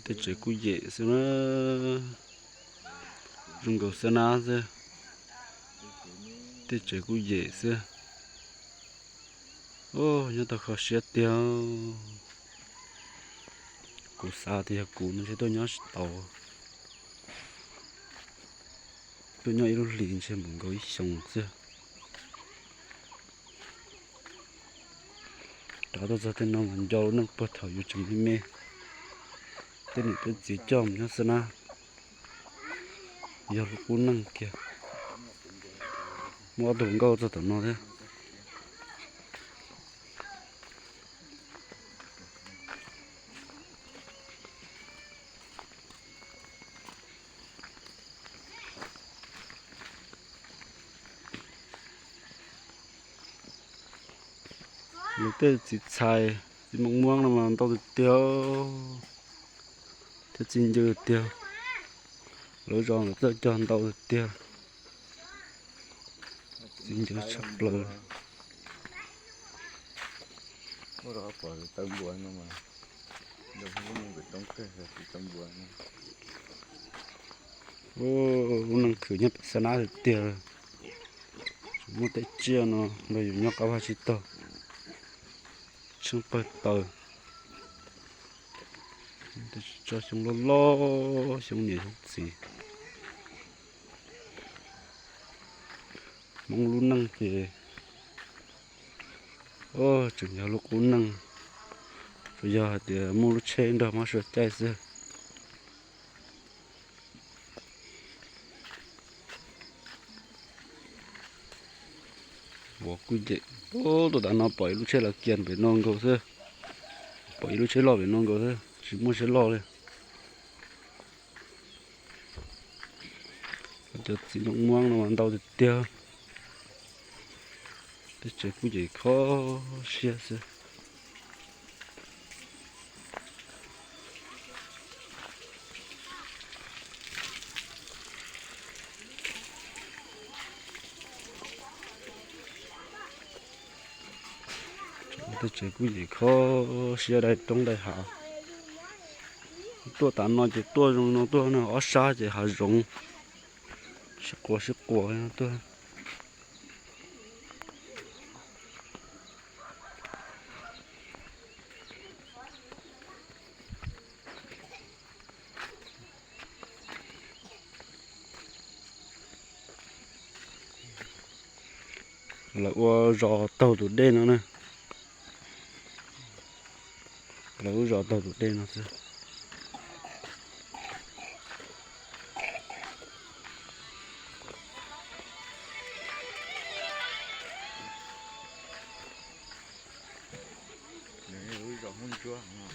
Tej tsev kuj yem xwb na, zoo nkaus xab nab xwb. Tej tsev kuj yem xwb. Nyob tau kho siab tiag. Kuv xav tias yog kuv no ntshe tuaj nyob tsis tau. Tuaj nyob ib lub hlis ntshe mus nkaus ib xyoos xwb. Rov tuaj txog tej no mas nco lub neej puag thaum yus tseem me me. Tej niam tej txiv coj mus nyob xwb na, yog lub qub neej kiag. Muaj ob tug hluas nkauj txog tom no thiab. Lawv tej txiv txhais txiv Moos Muab no mas ntau tiag tiag, thiab txiv Ncws tiag. Lawv zos ntawd txawj cog ntau tiag tiag, txiv Ncws tshaj plaws. Lub neej khwv nyob pem xab nab tiag tiag, tseem muaj tej tsiaj no nrog yus nyob qab vaj tsib taug, tsheej pawg taws, tso xyoo loj loj xyoo niam xyoo txiv. Hmoob lub neej ces tseem yog lub qub neej, tsuas yog hais tias muaj lub tsheb nrog mab sua caij xwb. Ua kuj cem, tuaj tav no pom ib lub tsheb los kiag pem no nkaus xwb, pom ib lub tsheb loj pem no nkaus xwb, tsis muaj tsheb loj li. Cov txiv Moos Muab no mas ntau tiag tiag, tej tsev kuj cem kho siab xwb. Tej tsev kuj cem kho siab dai roob dai hav. Tuaj tav no ces tuaj zoo no tuaj no, ob sab ces hav zoov, sib quas sib quas no tuaj. Lawv ua zos taug tus dej no na. Lawv ua zos taug tus dej no xwb. Lub zos Hmoob Ntsuab no.